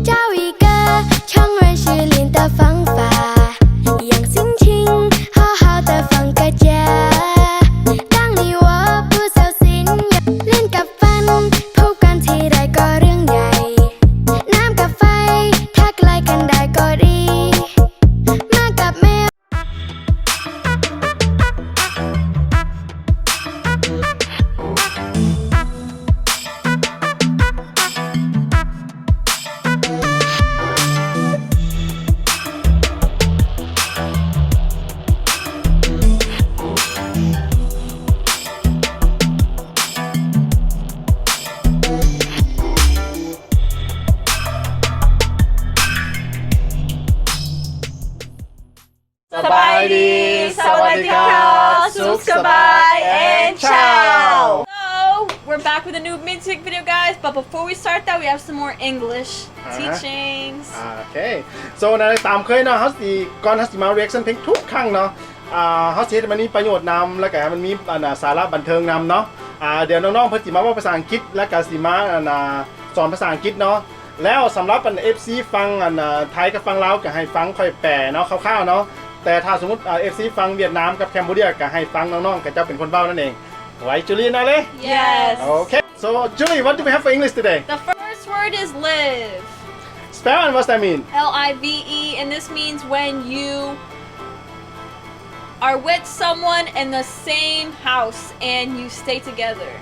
找一个穷人是领的方法，用心情好好的放个假。当你我不小心有领กับแฟน พบกันทีไรก็เรื่องใหญ่ น้ำกับไฟ ทักไลน์กันได้ก็ดี มากับแมว ສະບາຍດີ ສະຫວັດດີຄ່ະ ສຸກສະບາຍ and ciao. So, we're back with a new music video, guys, but before we start that, we have some more English teachings. ໂອເຄ so ໃນຕາມເຄີຍເນາະ ເຮົາຊິ ກ່ອນເຮົາຊິມາ reaction ເພງທຸກຄັ້ງເນາະ ອ່າ ເຮົາຊິເຮັດໃຫ້ມັນມີປະໂຫຍດນຳ ແລ້ວກະໃຫ້ມັນມີ ອັນນ່າ ສາລະບັນເທີງນຳເນາະ ອ່າ ດຽວນ້ອງໆ ເພິ່ນຊິມາເວົ້າພາສາອັງກິດ ແລ້ວກະຊິມາ ອັນນ່າ ສອນພາສາອັງກິດເນາະ. ແລ້ວສຳລັບອັນ ເອັຟຊີ ຝັ່ງອັນ ເອີ ໄທກັບຝັ່ງລາວກໍໃຫ້ຟັງຂ້ອຍແປເນາະ ຄ່າວໆ ເນາະ ແຕ່ຖ້າສົມມຸດ ເອີ ເອັຟຊີ ຝັ່ງຫວຽດນາມກັບແຄມໂບເດຍກໍໃຫ້ຟັງນ້ອງໆ ເຂົາເຈົ້າເປັນຄົນເວົ້ານັ້ນເອງ. Right, Julie and Ale? Yes. Okay. So, Julie, what do we have for English today? The first word is live. Spell and what's that mean? L I V E, and this means when you are with someone in the same house and you stay together.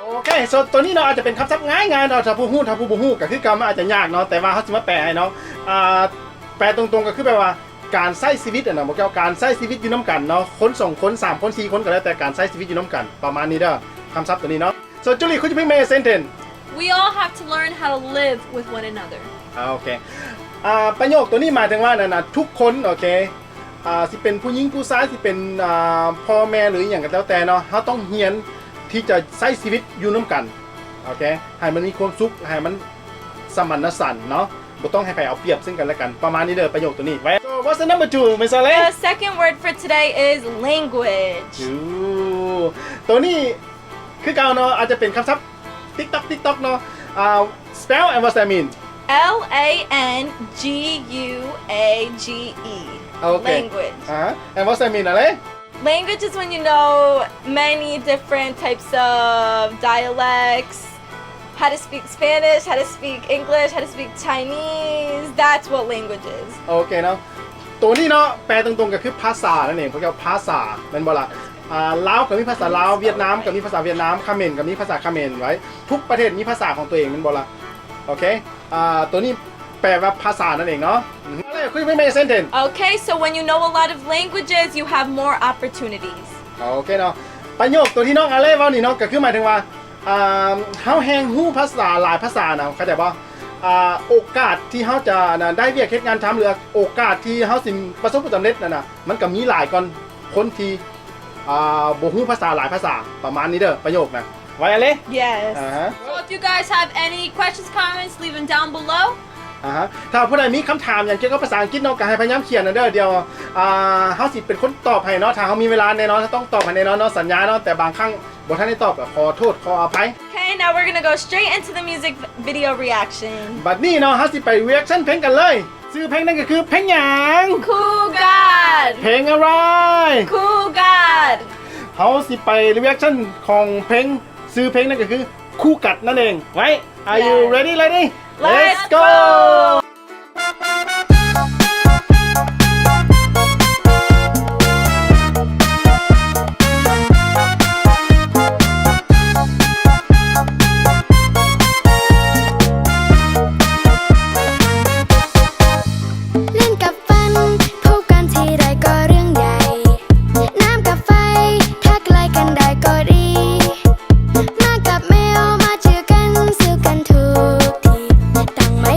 ໂອເຄ so ໂຕນີ້ເນາະ ອາດຈະເປັນຄຳສັບງ່າຍໆ ເນາະ ຖ້າຜູ້ຮູ້ ຖ້າຜູ້ບໍ່ຮູ້ກໍຄືເກົ່າ ມັນອາດຈະຍາກເນາະ ແຕ່ວ່າເຮົາຊິມາແປໃຫ້ເນາະ ອ່າ ແປຕົງໆ ກໍຄືແປວ່າການໃຊ້ຊີວິດຫັ້ນນະ ບໍ່ກ່ຽວ ການໃຊ້ຊີວິດຢູ່ນຳກັນເນາະ ຄົນສອງຄົນ ສາມຄົນ ສີ່ຄົນ ກໍແລ້ວແຕ່ ການໃຊ້ຊີວິດຢູ່ນຳກັນ ປະມານນີ້ເດີ ຄຳສັບໂຕນີ້ເນາະ. So Julie, could you please make a sentence? We all have to learn how to live with one another. ອ່າ ໂອເຄ ອ່າ ປະໂຫຍກໂຕນີ້ໝາຍເຖິງວ່າ ນັ້ນນະ ທຸກຄົນ ໂອເຄ ອ່າ ຊິເປັນຜູ້ຍິງຜູ້ຊາຍ ຊິເປັນ ອ່າ ພໍ່ແມ່ ຫຼື ອີ່ຫຍັງກໍແລ້ວແຕ່ເນາະ ເຮົາຕ້ອງຮຽນທີ່ຈະໃຊ້ຊີວິດຢູ່ນຳກັນ ໂອເຄ ໃຫ້ມັນມີຄວາມສຸກ ໃຫ້ມັນສະໝັນນະສັນເນາະ ບໍ່ຕ້ອງໃຫ້ໃຜເອົາປຽບເຊິ່ງກັນແລະກັນ ປະມານນີ້ເດີ ປະໂຫຍກໂຕນີ້. So what's the number two, Miss Ale? The second word for today is language. ໂອ້ ໂຕນີ້ ຄືເກົ່າເນາະ ອາດຈະເປັນຄຳສັບຕິກຕັອກ ຕິກຕັອກເນາະ ອ່າ spell and what's that mean? L A N G U A G E. ໂອເຄ language. ອ່າ and what's that mean, Ale? Language is when you know many different types of dialects, how to speak Spanish, how to speak English, how to speak Chinese. That's what language is. ໂອເຄເນາະ ໂຕນີ້ເນາະ ແປຕົງໆ ກໍຄືພາສານັ້ນເອງ ພວກເຈົ້າ ພາສາ ແມ່ນບໍ່ລະ? ອ່າ ລາວກໍມີພາສາລາວ ຫວຽດນາມກໍມີພາສາຫວຽດນາມ ຂະເໝນກໍມີພາສາຂະເໝນ ໄວ້ ທຸກປະເທດມີພາສາຂອງຕົວເອງ ແມ່ນບໍ່ລະ? ໂອເຄ ອ່າ ໂຕນີ້ແປວ່າພາສານັ້ນເອງເນາະ. ອືມ Ale, could you make a sentence? Okay, so when you know a lot of languages, you have more opportunities. ໂອເຄເນາະ ປະໂຫຍກໂຕທີ່ນ້ອງອາເລເວົ້ານີ້ເນາະ ກໍຄືໝາຍເຖິງວ່າ ອ່າ ເຮົາແຮ່ງຮູ້ພາສາຫຼາຍພາສານະ ເຂົ້າໃຈບໍ່? ອ່າ ໂອກາດທີ່ເຮົາຈະ ອັນນ່າ ໄດ້ວຽກເຮັດງານທຳ ຫຼື ໂອກາດທີ່ເຮົາຊິປະສົບຜົນສຳເລັດນັ້ນນະ ມັນກໍມີຫຼາຍກ່ອນຄົນທີ່ ອ່າ ບໍ່ຮູ້ພາສາຫຼາຍພາສາ ປະມານນີ້ເດີ ປະໂຫຍກນະ ໄວອາເລ. Yes. ອ່າຮະ So if you guys have any questions, comments, leave them down below. ອ່າຮະ ຖ້າຜູ້ໃດມີຄຳຖາມຫຍັງກ່ຽວກັບພາສາອັງກິດເນາະ ກໍໃຫ້ພະຍາຍາມຂຽນນະເດີ ດຽວ ອ່າ ເຮົາຊິເປັນຄົນຕອບໃຫ້ເນາະ ຖ້າເຮົາມີເວລາແນ່ນອນ ເຮົາຕ້ອງຕອບໃຫ້ແນ່ນອນເນາະ ສັນຍາເນາະ ແຕ່ບາງຄັ້ງບໍ່ທັນໄດ້ຕອບ ກໍຂໍໂທດຂໍອະໄພ. Okay, now we're gonna go straight into the music video reaction. ບັດນີ້ເນາະ ເຮົາຊິໄປ reaction ເພງກັນເລີຍ. ຊື່ເພງນັ້ນກໍຄືເພງຫຍັງ? Cool God. ເພງອະໄລ? Cool God. ເຮົາຊິໄປ reaction ຂອງເພງ ຊື່ເພງນັ້ນກໍຄື Cool God ນັ້ນເອງ. Right? Are you ready, lady? Let's go! ຫຼິ້ນກັບແຟນ ພົບກັນທີໃດກໍເລື່ອງໃຫຍ່ ນ້ຳກັບໄຟ ທັກໄລກັນໄດ້ກໍດີ ໝາກັບແມວ ມາຈື່ກັນ ສູ້ກັນທຸກທີ ຕັ້ງໄມ້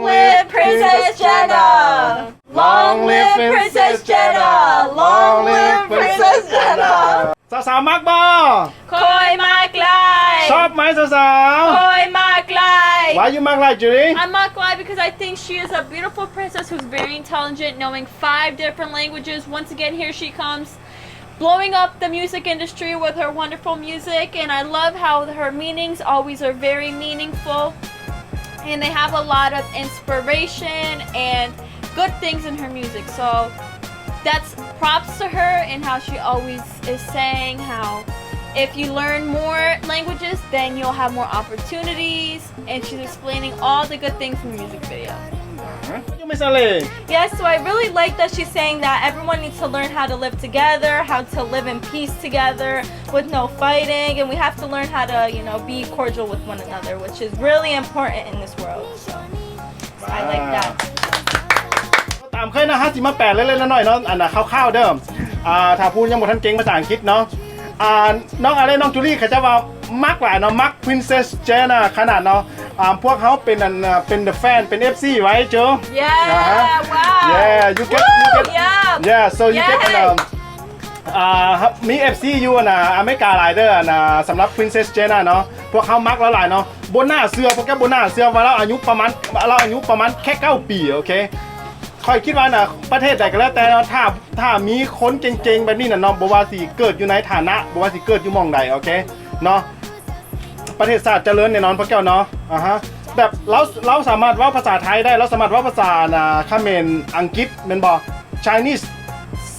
Live Princess Jenna! Long live Princess Jenna! Long live Princess Jenna! ສາວໆ ມັກບໍ່? ຂ້ອຍມັກຫຼາຍ ຊອບໄໝສາວໆ? ຂ້ອຍມັກຫຼາຍ Why you ມັກຫຼາຍ Julie? I ມັກຫຼາຍ because I think she is a beautiful princess who's very intelligent, knowing five different languages. Once again, here she comes, blowing up the music industry with her wonderful music, and I love how her meanings always are very meaningful, and they have a lot of inspiration and good things in her music. So that's props to her and how she always is saying how if you learn more languages, then you'll have more opportunities, and she's explaining all the good things in the music video. ຢູ່ Miss Ale. Yes, so I really like that she's saying that everyone needs to learn how to live together, how to live in peace together with no fighting, and we have to learn how to, you know, be cordial with one another, which is really important in this world. So I like that. ຕາມເຄີຍເນາະ ເຮົາຊິມາແປເລັກໆ ນ້ອຍໆ ເນາະ ອັນນ່າ ຄ່າວໆ ເດີ ອ່າ ຖ້າຜູ້ຍັງບໍ່ທັນເກັ່ງພາສາອັງກິດເນາະ ອ່າ ນ້ອງອາເລ ນ້ອງຈູລີ ເຂົາເຈົ້າວ່າມັກຫຼາຍເນາະ ມັກ Princess Jenna ຂະໜາດເນາະ ອ່າ ພວກເຮົາເປັນອັນ ເປັນ the fan ເປັນ ເອັຟຊີ ໄວ້ Joe. Yeah, wow. Yeah, you get, you get, yeah, so you get ອັນ ອ່າ ມີ ເອັຟຊີ ຢູ່ອັນນ່າ ອາເມລິກາຫຼາຍເດີ ອັນນ່າ ສຳລັບ Princess Jenna ເນາະ ພວກເຮົາມັກລາວຫຼາຍເນາະ. ບໍ່ໜ້າເຊື່ອ ພວກເຈົ້າບໍ່ໜ້າເຊື່ອວ່າລາວອາຍຸປະມານ ລາວອາຍຸປະມານແຄ່ເກົ້າປີ ໂອເຄ. ຂ້ອຍຄິດວ່ານະ ປະເທດໃດກໍແລ້ວແຕ່ເນາະ ຖ້າ ຖ້າມີຄົນເກັ່ງໆ ແບບນີ້ນະເນາະ ບໍ່ວ່າຊິເກີດຢູ່ໃນຖານະ ບໍ່ວ່າຊິເກີດຢູ່ໝ່ອງໃດ ໂອເຄເນາະ ປະເທດຊາດຈະເລີນແນ່ນອນພວກເຈົ້າເນາະ. ອາຮະ ແບບລາວ ລາວສາມາດເວົ້າພາສາໄທໄດ້ ລາວສາມາດເວົ້າພາສາ ອ່າ ຂະເໝນ ອັງກິດ ແມ່ນບໍ່ Chinese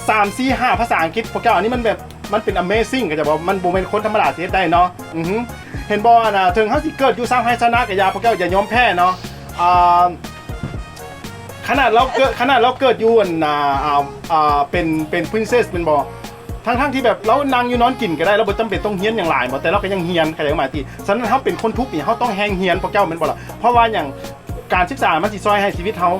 ສາມ ສີ່ ຫ້າ ພາສາອັງກິດ ພວກເຈົ້າ ອັນນີ້ມັນແບບ ມັນເປັນ amazing ເຂົາເຈົ້າບອກ ມັນບໍ່ແມ່ນຄົນທຳມະດາຊິເຮັດໄດ້ເນາະ. ອືຮຶ ເຫັນບໍ່ ອັນນ່າ ເຖິງເຮົາຊິເກີດຢູ່ຊາວໄຮ່ຊາວນາກໍຢ່າ ພວກເຈົ້າຢ່າຍອມແພ້ເນາະ. ອ່າ ຂະໜາດລາວເກີດ ຂະໜາດລາວເກີດຢູ່ ອັນນ່າ ອ່າ ອ່າ ເປັນ ເປັນ princess ແມ່ນບໍ່ ທັງໆ ທີ່ແບບລາວນັ່ງຢູ່ນອນກິນກໍໄດ້ ລາວບໍ່ຈຳເປັນຕ້ອງຮຽນຫຍັງຫຼາຍ ແຕ່ລາວກໍຍັງຮຽນ ເຂົ້າໃຈຄວາມໝາຍຕິ. ສະນັ້ນເຮົາເປັນຄົນທຸກນີ້ ເຮົາຕ້ອງແຮ່ງຮຽນ ພວກເຈົ້າ ແມ່ນບໍ່ລະ? ເພາະວ່າຫຍັງ? ການສຶກສາມັນຊິຊ່ອຍໃຫ້ຊີວິດເຮົາ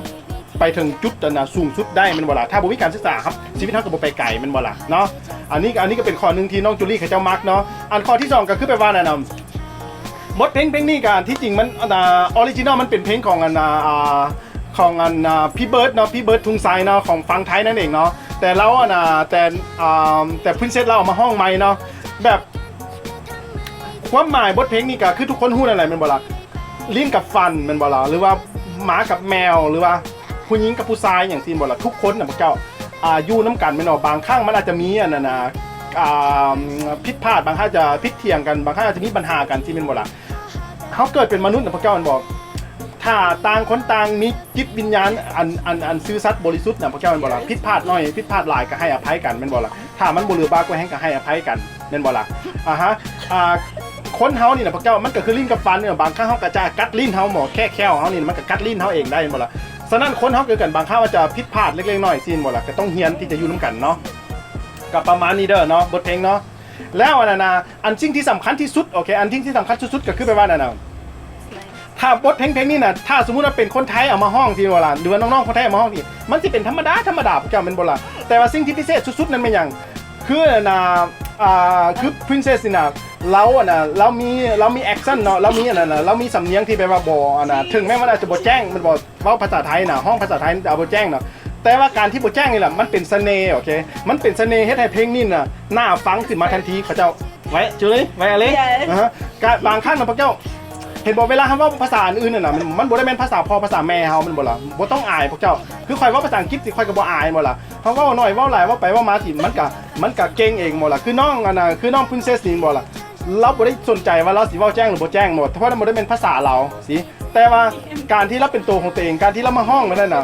ໄປເຖິງຈຸດອັນນ່າສູງສຸດໄດ້ແມ່ນບໍ່ລະ? ຖ້າບໍ່ມີການສຶກສາ ຊີວິດເຮົາກໍບໍ່ໄປໄກແມ່ນບໍ່ລະເນາະ. ອັນນີ້ ອັນນີ້ກໍເປັນຂໍ້ໜຶ່ງທີ່ນ້ອງຈູລີເຂົາເຈົ້າມັກເນາະ. ອັນຂໍ້ທີສອງກໍຄືແບບວ່ານັ້ນນະ ບົດເພງເພງນີ້ກໍທີ່ຈິງມັນ ອ່າ ອໍຣິຈິນອລມັນເປັນເພງຂອງອັນນ່າ ອ່າ ຂອງອັນນ່າ ພີ່ເບີດເນາະ ພີ່ເບີດ ທຸງໄຊເນາະ ຂອງຝັ່ງໄທນັ້ນເອງເນາະ. ແຕ່ລາວອັນນ່າ ແຕ່ ອ່າ ແຕ່ Princess ລາວເອົາມາຮ້ອງໃໝ່ເນາະ. ແບບຄວາມໝາຍບົດເພງນີ້ກໍຄືທຸກຄົນຮູ້ນັ້ນແຫຼະແມ່ນບໍ່ລະ? ລີ້ນກັບຟັນແມ່ນບໍ່ລະ ຫຼືວ່າໝາກັບແມວ ຫຼືວ່າຜູ້ຍິງກັບຜູ້ຊາຍຫຍັງຊີ້ບໍ່ລະ? ທຸກຄົນນະພວກເຈົ້າ ອ່າ ຢູ່ນຳກັນແມ່ນບໍ່? ບາງຄັ້ງມັນອາດຈະມີອັນນັ້ນນະ ອ່າ ຜິດພາດ ບາງຄັ້ງອາດຈະຜິດຖຽງກັນ ບາງຄັ້ງອາດຈະມີບັນຫາກັນຊີ້ແມ່ນບໍ່ລະ? ເຮົາເກີດເປັນມະນຸດນະພວກເຈົ້າແມ່ນບໍ່? ຖ້າຕ່າງຄົນຕ່າງມີຈິດວິນຍານອັນ ອັນ ອັນຊື່ສັດບໍລິສຸດນະພວກເຈົ້າແມ່ນບໍ່ລະ? ຜິດພາດໜ້ອຍ ຜິດພາດຫຼາຍກໍໃຫ້ອະໄພກັນແມ່ນບໍ່ລະ? ຖ້າມັນບໍ່ເຫຼືອບາກວ່າແຮງກໍໃຫ້ອະໄພກັນແມ່ນບໍ່ລະ? ອາຮະ ອ່າ ຄົນເຮົານີ້ນະພວກເຈົ້າ ມັນກໍຄືລີ້ນກັບຟັນເນາະ. ບາງຄັ້ງເຮົາກໍຈະກັດລີ້ນເຮົາ ໝໍແຄະແຂ້ວເຮົານີ້ ມັນກໍກັດລີ້ນເຮົາເອງໄດ້ແມ່ນບໍ່ລະ? ສະນັ້ນຄົນເຮົາຄືກັນ ບາງຄັ້ງອາດຈະຜິດພາດເລັກໆນ້ອຍໆຊີ້ແມ່ນບໍ່ລະ? ກໍຕ້ອງຮຽນທີ່ຈະຢູ່ນຳກັນເນາະ. ກໍປະມານນີ້ເດີເນາະ ບົດເພງເນາະ. ແລ້ວອັນນັ້ນນະ ອັນສິ່ງທີ່ສຳຄັນທີ່ສຸດ ໂອເຄ ອັນສິ່ງທີ່ສຳຄັນສຸດໆກໍຄືແບບວ່ານັ້ນນະ ຖ້າບົດເພງເພງນີ້ນະ ຖ້າສົມມຸດວ່າເປັນຄົນໄທເອົາມາຮ້ອງຊີ້ບໍ່ລະ ຫຼືວ່ານ້ອງໆຄົນໄທເອົາມາຮ້ອງນີ້ ມັນຊິເປັນທຳມະດາ ທຳມະດາພວກເຈົ້າແມ່ນບໍ່ລະ? ແຕ່ວ່າສິ່ງທີ່ພິເສດສຸດໆນັ້ນແມ່ນຫຍັງ? ຄືອັນນ່າ ອ່າ ຄື Princess ນີ້ນະ ລາວອັນນ່າ ລາວມີ ລາວມີ accent ເນາະ ລາວມີອັນນັ້ນນະ ລາວມີສຳນຽງທີ່ແບບວ່າບໍ່ ອັນນ່າ ເຖິງແມ່ນວ່າອາດຈະບໍ່ແຈ້ງແມ່ນບໍ່ ເວົ້າພາສາໄທນະ ຮ້ອງພາສາໄທມັນຈະບໍ່ແຈ້ງເນາະ. ແຕ່ວ່າການທີ່ບໍ່ແຈ້ງນີ້ແຫຼະ ມັນເປັນສະເໜ່ ໂອເຄ ມັນເປັນສະເໜ່ເຮັດໃຫ້ເພງນີ້ນະ ໜ້າຟັງຂຶ້ນມາທັນທີ. ເຂົາເຈົ້າ ໄວ້ Julie ໄວ້ Ale. Yes. ອາຮະ ກະບາງຄັ້ງນະພວກເຈົ້າ ເຫັນບໍ່ ເວລາເຮົາເວົ້າພາສາອັນອື່ນນະ ມັນ ມັນບໍ່ໄດ້ແມ່ນພາສາພໍ່ພາສາແມ່ເຮົາແມ່ນບໍ່ລະ? ບໍ່ຕ້ອງອາຍພວກເຈົ້າ. ຄືຂ້ອຍເວົ້າພາສາອັງກິດຊິ ຂ້ອຍກໍບໍ່ອາຍແມ່ນບໍ່ລະ? ເຮົາເວົ້າໜ້ອຍເວົ້າຫຼາຍ ເວົ້າໄປເວົ້າມາຊິ ມັນກະ ມັນກະເກັ່ງເອງແມ່ນບໍ່ລະ? ຄືນ້ອງອັນນ່າ ຄືນ້ອງ Princess ນີ້ແມ່ນບໍ່ລະ? ລາວບໍ່ໄດ້ສົນໃຈວ່າລາວຊິເວົ້າແຈ້ງ ຫຼື ບໍ່ແຈ້ງແມ່ນບໍ່? ເພາະວ່າມັນບໍ່ໄດ້ແມ່ນພາສາລາວຊິ. ແຕ່ວ່າການທີ່ລາວເປັນໂຕຂອງຕົວເອງ ການທີ່ລາວມາຮ້ອງອັນນັ້ນນະ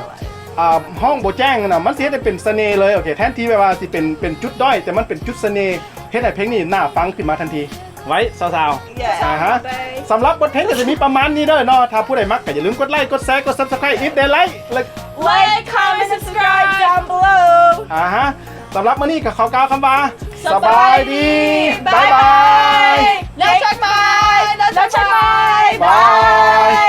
ອ່າ ຮ້ອງບໍ່ແຈ້ງນະ ມັນຊິເຮັດໃຫ້ເປັນສະເໜ່ເລີຍ ໂອເຄ ແທນທີ່ແບບວ່າຊິເປັນ ເປັນຈຸດດ້ອຍ ແຕ່ມັນເປັນຈຸດສະເໜ່ ເຮັດໃຫ້ເພງນີ້ໜ້າຟັງຂຶ້ນມາທັນທີ. ໄວ້ ສາວໆ Yes. ອາຮະ ສຳລັບບົດເພງກໍຊິມີປະມານນີ້ເດີເນາະ. ຖ້າຜູ້ໃດມັກກໍຢ່າລືມກົດໄລ ກົດແຊ ກົດ Subscribe if they like. Like, comment, subscribe down below. ອາຮະ ສຳລັບມື້ນີ້ກໍຂໍກ່າວຄຳວ່າ ສະບາຍດີ ສະບາຍດີ ບາຍບາຍ ບາຍບາຍ Love Chiang Mai Love Chiang Mai ບາຍ